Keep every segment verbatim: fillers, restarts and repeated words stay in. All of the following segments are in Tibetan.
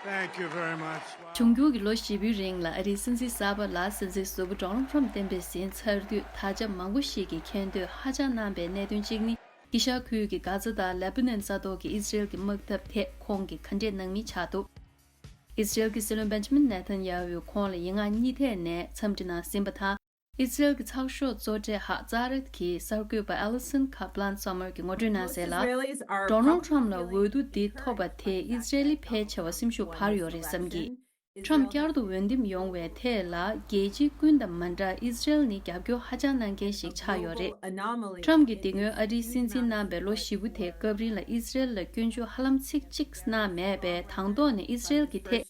Thank you very much. འབྱུང་འགྱུར་གྱི་ལོ་བཞི་པོའི་རིང་ལ་ཨ་རིའི་སྲིད་འཛིན་གསར་པ་ལ་སྲིད་འཛིན་ཟུར་པ་ཌོ་ནལ་ཊམ་འདེམས་པའི་ཟིན་ཚར་དུས། ད་ཆ་མང་པོ་ཞིག་གིས་མཁྱེན་འདོད་ཧ་ཅང་གནང་པའི་གནད་དོན་གཅིག་ནི། དཀྱིལ་ཤར་ཁུལ་གྱི་གྷ་ཛ་དང་ལེ་པ་ནན་ས་ཐོག་གི་ཨི་ཟི་རེལ་གྱི་དམག་འཐབ་ཐད་ཁོང་གིས་ག་འདྲས་གནང་མིན་ཆགས་འདུག་ཨི་ཟི་རེལ་གྱི་སྲིད་བློན་བེན་ཇ་མིན་ནེ་ཐན་ཡ་ཧུས་ཁོང་ལ་ཡིག་ངག་གཉིས་ཐད་ནས་འཚམས་འདྲི་གནང་ཟིན་པ་དང་། ཨི་ཟི་རེལ་གྱི་ཚགས་ཤོག་གཙོ་གྲས་ཧ་ཛ་རད་ཀྱི་གསར་འགོད་པ་ཨེ་ལི་སན་ཁ་པ་ལན་སོ་མར་གྱིས་ངོ་སྤྲོད་གནང་གསལ་ལ། ཌོ་ནལ་ཊམ་ལ་འོས་བསྡུ་འདི་ཐོབ་པ་དེས་ཨི་ཟི་རེལ་ལ་ཕལ་ཆེ་བ་སེམས་ཤུགས་འཕར་ཡོད་རེད་བསམ་གི། ཊམ་བསྐྱར་དུ་འོས་འདེམས་ཡོང་བའི་ཐད་ལ། རྒྱལ་སྤྱི་ཀུན་དང་མ་འདྲ་ཨི་ཟི་རེལ་ནི་རྒྱབ་སྐྱོར་ཧ་ཅང་གནང་མཁན་ཞིག་ཆགས་ཡོད་རེད། ཊམ་གྱིས་དེ་སྔོན་ཨ་རིའི་སྲིད་འཛིན་གནང་པའི་ལོ་བཞི་པོ་དེའི་སྐབས་རིང་ལ་ཨི་ཟི་རེལ་ལ་སྐྱོན་བརྗོད་ཧ་ལམ་ཚིག་གཅིག་གནང་མེད་པས། དང་ཐོག་ནས་ཨི་ཟི་རེལ་གྱི་ཐད་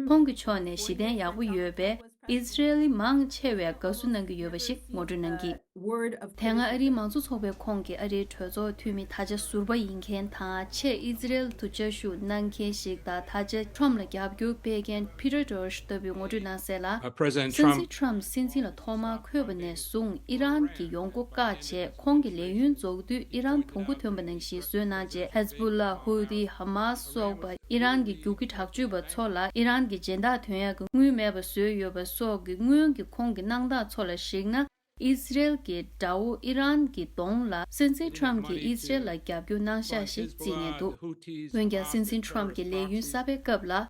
ཁོང་གི་ཕྱོགས་ནས་གཞི་རྟེན་ཡག་པོ་ཡོད་པས། ཨི་ཟི་རེལ་ལི་མང་ཆེ་བས་དགའ་བསུ་གནང་གི་ཡོད་པ་ཞིག་ངོ་སྤྲོད་གནང་གིས། དེ་སྔ་ཨ་རིའི་མང་གཙོ་ཚོགས་པའི་ཁོངས་ཀྱི་ཨ་རིའི་གྲོས་ཚོགས་འཐུས་མི་ད་ཆ་ཟུར་པ་ཡིན་མཁན་དང་། ཆེས་ཨི་ཟི་རེལ་དུ་བཅའ་བཞུགས་གནང་མཁན་ཞིག་དང་། ད་ཆ་ཊམ་ལ་རྒྱབ་སྐྱོར་སྤེལ་མཁན་ཕི་ཏར་ཌོ་ཤི་ལྟ་བུས་ངོ་སྤྲོད་གནང་གསལ་ལ། Uh, President སྲིད་འཛིན་Trump ཊམ་སྲིད་འཛིན་ལ་ཐོག་མར་འཁོད་པ་ནས་བཟུང་ཨི་རན་གྱི་ཡོང་སྒོ་བཀག་རྗེས། ཁོང་གི་ལས་ཡུན་རྫོགས་དུས་ཨི་རན་བོང་གུ་ཐོན་པ་ནང་བཞིན་བཟོས་གནང་རྗེས། ཧེ་ཛ་བུ་ལ། ཧུ་ཏི། ཧ་མ་སི་སོགས་པ། ཨི་རན་གྱི་རྒྱུག་ཁྱི་དྲག་སྤྱོད་པ་ཚོ་ལ་ཨི་རན་གྱི་སྦྱིན་བདག་ཐོན་ཡག་གི་དངུལ་མེད་པ་བཟོས་ཡོད་པ་སོགས་ཀྱི་སྔོན་གྱི་ཁོང་གི་གནང་སྟངས་ཚོ་ལ་གཞིགས་ན། ཨི་ཟི་རེལ་གྱི་དགྲ་བོ་ཨི་རན་གྱི་གདོང་ལ་སྲིད་འཛིན་ཊམ་གྱིས་ཨི་ཟི་རེལ་ལ་རྒྱབ་སྐྱོར་གནང་ཤག་ཞེས་བརྩི་ཉེན་འདུག་འོན་ཀྱང་སྲིད་འཛིན་ཊམ་གྱི་ལས་ཡུན་གསར་པའི་སྐབས་ལ།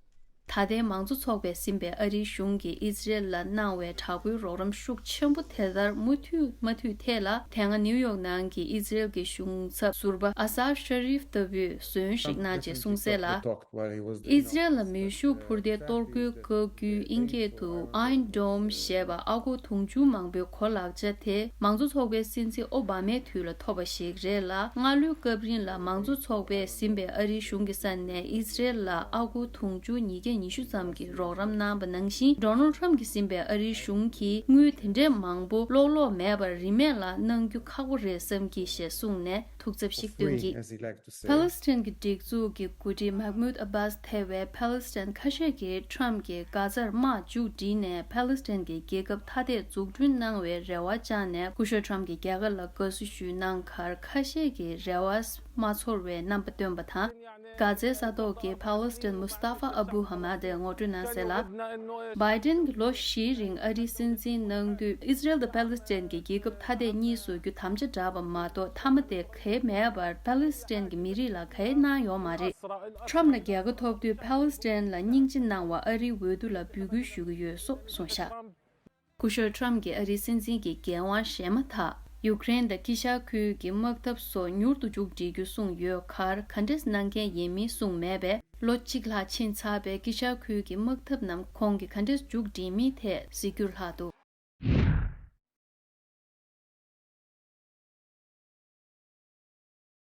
ད་ལྟའི་མང་གཙོ་ཚོགས་པས་ཟིན་པའི་ཨ་རིའི་གཞུང་གིས་ཨི་ཟི་རེལ་ལ་གནང་བའི་དྲག་པོའི་རོགས་རམ་ཤུགས་ཆེན་པོ་དེ་ལྟར་མུ་མཐུད་མ་མཐུད་ཐད་ལ། དེ་སྔ་ནིའུ་ཡོག་ནང་གི་ཨི་ཟི་རེལ་གྱི་གཞུང་ཚབ་ཟུར་པ་ཨ་སཱབ་ཤ་རིབ་ལྟ་བུས་ཟོན་ཞིག་གནང་རྗེས་གསུངས་གསལ་ལ། ཨི་ཟི་རེལ་ལ་མེ་ཤུགས་འཕུར་མདེལ་གཏོར་རྒོལ་བཀག་རྒྱུའི་ཨིན་སྐད་དུ་Iron Dome ཞེས་པ་ཨ་སྒོར་དུང་ཕྱུར་མང་པོའི་གོ་ལག་ཆ་དེ་མང་གཙོ་ཚོགས་པའི་སྲིད་འཛིན་ཨོ་བྷ་མའི་དུས་ལ་ཐོབ་པ་ཞིག་རེད་ལ། སྔ་ལོའི་སྐབས་རིང་ལ་མང་གཙོ་ཚོགས་པས་ཟིན་པའི་ཨ་རིའི་གཞུང་གི་ས་ནས་ཨི་ཟི་རེལ་ལ་ཨ་སྒོར་དུང་ཕྱུར་ཉིས་བརྒྱ་ཉི་ཤུ་ཙམ་གྱི་རོགས་རམ་གནང་པ་ནང་བཞིན། ཌོ་ནལ་ཊམ་གྱིས་ཟིན་པའི་ཨ་རིའི་གཞུང་གིས་དངུལ་དེ་འདྲའི་མང་པོ་ལོག་ལོག་མེད་པར་རིན་མེད་ལ་གནང་རྒྱུ་ཁག་པོ་རེད་བསམ་གི་ཞེས་གསུངས་ནས་ཐུགས་འཚབ་ཞིག་བཏོན་གི། ཕཱ་ལེ་སི་ཐན་གྱི་སྒྲིག་འཛུགས་ཀྱི་འགོ་ཁྲིད་མཱ་ཧ་མུད་ཨ་བྷཱས་ཐེ་བའི་ཕཱ་ལེ་སི་ཐན་ཁ་ཤས་ཀྱིས་ཊམ་གྱིས་གྷ་ཛར་དམག་མཇུག་བསྒྲིལ་ནས་ཕཱ་ལེ་སི་ཐན་གྱི་རྒྱལ་ཁབ་ཐ་དད་འཛུགས་སྐྲུན་གནང་བའི་རེ་བ་བཅངས་ནས། སྐུ་ཞབས་ཊམ་གྱིས་རྒྱལ་ཁ་ལ་དགའ་བསུ་ཞུས་གནང་ཁར་ཁ་ཤས་ཀྱིས་རེ་བ་མ་ཚོར་བའི་རྣམ་པ་བཏོན་པ་དང་། གྷ་ཛའི་ས་ཐོག་གི་ཕཱ་ལེ་སི་ཐན་མུ་སྟཱ་ཧྥ་ཨ་བུ་ཧ་མ་དེས་ངོ་སྤྲོད་གནང་གསལ་ལ། བྷའི་ཏན་གྱིས་ལོ་བཞིའི་རིང་ཨ་རིའི་སྲིད་འཛིན་གནང་དུས། ཨི་ཟི་རེལ་དང་ཕཱ་ལེ་སི་ཐན་གྱི་རྒྱལ་ཁབ་ཐ་དད་གཉིས་བཟོ་རྒྱུ་དམ་བཅའ་བསྒྲགས་པ་མ་གཏོགས། མཐའ་མ་དེ་གལ་མེད་པར་ཕཱ་ལེ་སི་ཐན་གྱི་མི་རིགས་ལ་གལ་གནང་ཡོད་མ་རེད། ཊམ་ལ་རྒྱལ་ཁ་ཐོབ་དུས་ཕཱ་ལེ་སི་ཐན་ལ་སྙིང་རྗེ་གནང་བར་ཨ་རིའི་འོས་བསྡུ་ལ་འབོད་སྐུལ་ཞུ་གི་ཡོད་སོགས་གསུངས་བཞག་སྐུ་ཞབས་ཊམ་གྱིས་ཨ་རིའི་སྲིད་འཛིན་གྱི་འགན་དབང་བཞེས་མ་ཐག་ཡུཀ་རེན་དང་དཀྱིལ་ཤར་ཁུལ་གྱི་དམག་འཐབ་སོགས་མྱུར་དུ་མཇུག་སྒྲིལ་རྒྱུ་གསུངས་ཡོད་ཁར། ག་འདྲས་གནང་མཁན་ཡིན་མིན་གསུངས་མེད་པས། ལོ་གཅིག་ལྷག་ཕྱིན་ཚར་བའི་དཀྱིལ་ཤར་ཁུལ་གྱི་དམག་འཐབ་རྣམས་ཁོང་གིས་ག་འདྲས་མཇུག་སྒྲིལ་མིན་ཐད་གཟིགས་རྒྱུར་ལྷག་འདུག